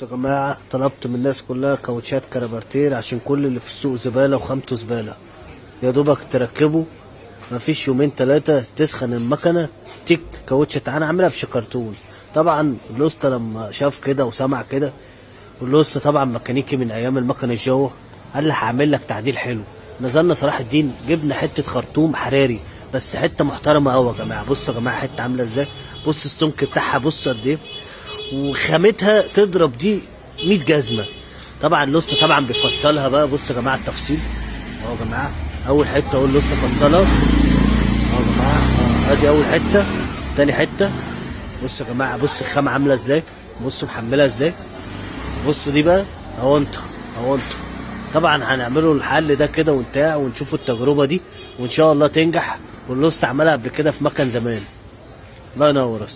بصوا يا جماعة، طلبت من الناس كلها كاوتشات كربرتير عشان كل اللي في السوق زبالة وخامته زبالة. يا دوبك تركبه مفيش يومين تلاتة تسخن المكنة تك كاوتش. تعالى عاملها بشكرتون. طبعا الاسطى لما شاف كده وسمع كده، والاسطى طبعا ميكانيكي من ايام المكنة الجوه، قال لي هعمل لك تعديل حلو. نزلنا صلاح الدين جبنا حتة خرطوم حراري، بس حتة محترمة قوي يا جماعة. بصوا يا جماعة حتة عاملة ازاي، بص السمك بتاعها، بص قد ايه، وخامتها تضرب دي 100 جزمه. طبعا الاسطى طبعا بيفصلها بقى. بصوا يا جماعة التفصيل اهو يا جماعة. اول حتة اهو الاسطى فصلها اهو يا جماعة. ادي اول حتة، تاني حتة. بصوا يا جماعة، بص الخامة عامله ازاي، بصوا محملها ازاي. بصوا دي بقى اهو انت اهو انت. طبعا هنعمله الحل ده كده وانتهى، ونشوفوا التجربة دي وان شاء الله تنجح. والاسطى عملها قبل كده في مكان زمان. الله ينور.